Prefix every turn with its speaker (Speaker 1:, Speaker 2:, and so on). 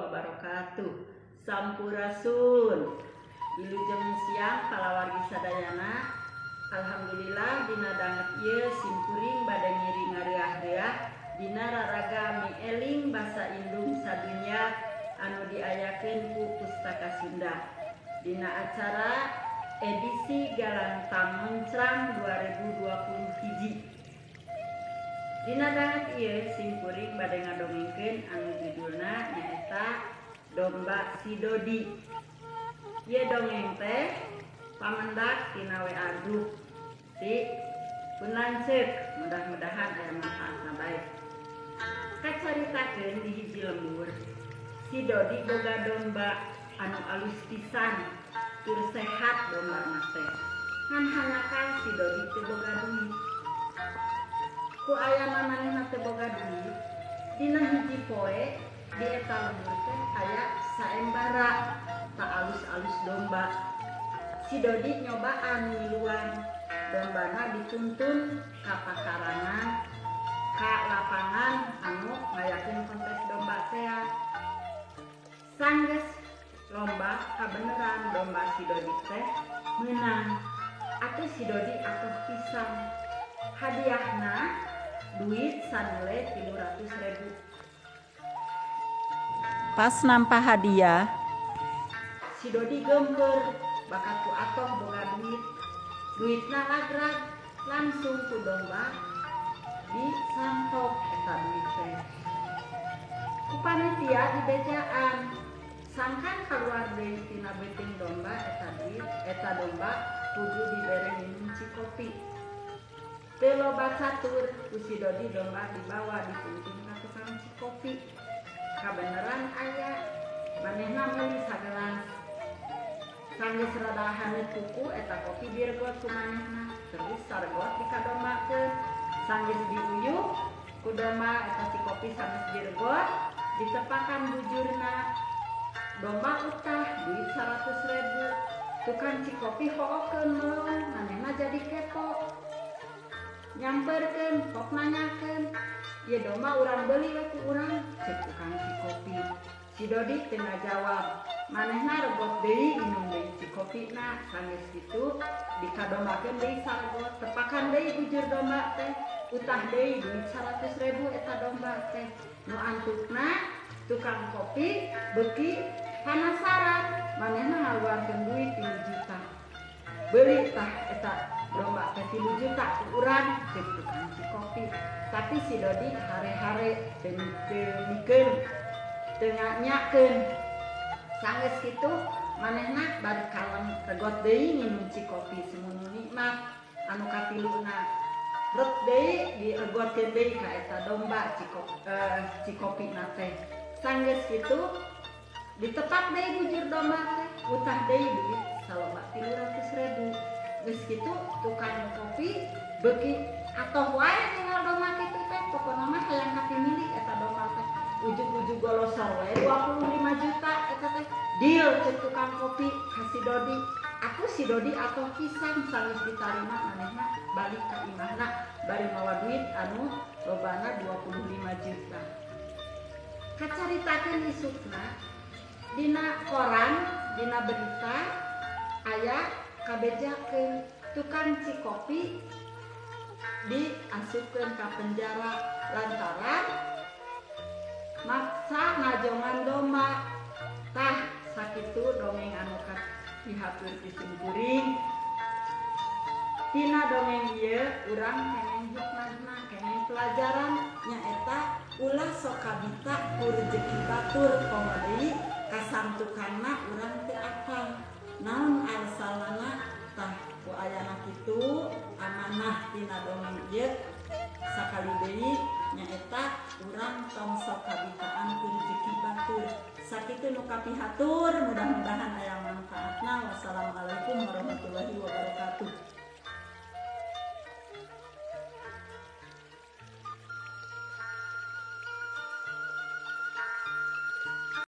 Speaker 1: Wabarakatuh. Sampurasun. Wilujeng siang palawargi sadayana. Alhamdulillah, dina danget ieu simkuring bade ngiring ngariah-riah dina raraga Mieling Basa Indung Sadunya anu diayakeun ku Pustaka Sunda dina acara edisi Galantang Mencrang 2020 hiji. Dina danget ieu simkuring bade ngadongengkeun anu judulna nyaeta Domba Si Dodi. Ieu dongeng teh pamendak tina WA Group ti pun lanceuk, mudah-mudahan aya manfaatna bae. Kacaritakeun di hiji lembur, si Dodi boga domba anu alus pisan tur sehat dombana teh. Ngan hanjakal si Dodi teu boga duit. Ku ayana manehna teu boga duit, dina hiji poe di eta lembur teh aya saembara ta alus-alus domba. Si Dodi nyobaan ngiluan, dombana dituntun ka pakarangan, ka lapangan anu ngayakeun kontes domba tea. Sanggeus lomba, kabeneran domba si Dodi teh meunang. Atuh si Dodi atoh pisan, hadiahna duit sanilai 300.000. Pas nampa hadiah, si Dodi geumpeur bakat ku atoh boga duit. Duitna lagrag, langsung ku domba disantop eta duit teh. Ku panitia dibejaan sangkan keluar deui tina beuteung domba eta duit, eta domba kudu dibere minum cikopi. Teu loba catur, ku si Dodi domba dibawa, dituntun ka tukang cikopi. Kabeneran aya, manehna meuli sagelas. Sanggeus rada haneut kuku, eta kopi diregot ku manehna, terus saregot dikadombakeun. Sanggeus diuyuh ku domba eta cikopi, sanggeus diregot, ditepakan bujurna domba, utah duit 100.000. Tukang cikopi hookeun melong, manehna jadi kepo, nyamperkeun, sok nanyakeun, "Ieu domba urang beuli we ku urang?" cek tukang cikopi. Si Dodi teu ngajawab. Manehna regot deui, minum deui cikopina. Sanggeus kitu dikadombakeun deui saregot, tepakan deui bujur domba teh, utah deui duit 100.000 eta domba teh. Nu antukna tukang kopi beuki panasaran, manehna ngaluarkeun duit 3 juta. "Beuli tah eta domba teh 3 juta ku urang," cek tukang cikopi. Tapi si Dodi hare-hare, teu mikeun, teu nyanyakeun. Sanggeus kitu manehna bari kalem, regot deui nginum cikopi semono nikmat. Anu katiluna rek deui, diregotkeun deui ka eta domba cikopina teh. Sanggeus kitu ditepak deui bujur domba teh, utah deui duit saloba 300.000. Geus kitu tukang kopi beuki atoh wae ningal domba kitu teh, pokona mah hayang kapimilik eta domba teh. Ujug-ujug golosor wae 25 juta eta teh. "Deal," cek tukang kopi ka si Dodi. Atuh si Dodi atoh pisan. Sanggeus ditarima, manehna balik ka imahna bari mawa duit anu lobana 25 juta. Kacaritakeun isukna dina koran, dina berita aya kabejakeun tukang cikopi diasupkeun ka penjara lantaran maksa ngajongan domba. Tah, sakitu dongeng anu kapihatur ti simkuring. Tina dongeng ieu urang kenging hikmahna, kenging pelajaran, nyaeta ulah sok kabita ku rejeki batur, komo deui kasantukanna urang teu apal naon asalna. Tah, ku ayana kitu amanah tina dongeng ieu, sakali deui nyaeta urang tong sok kabitaan ku rejeki batur. Sakitu nu kapihatur, mudah-mudahan aya manfaatna. Wassalamualaikum warahmatullahi wabarakatuh.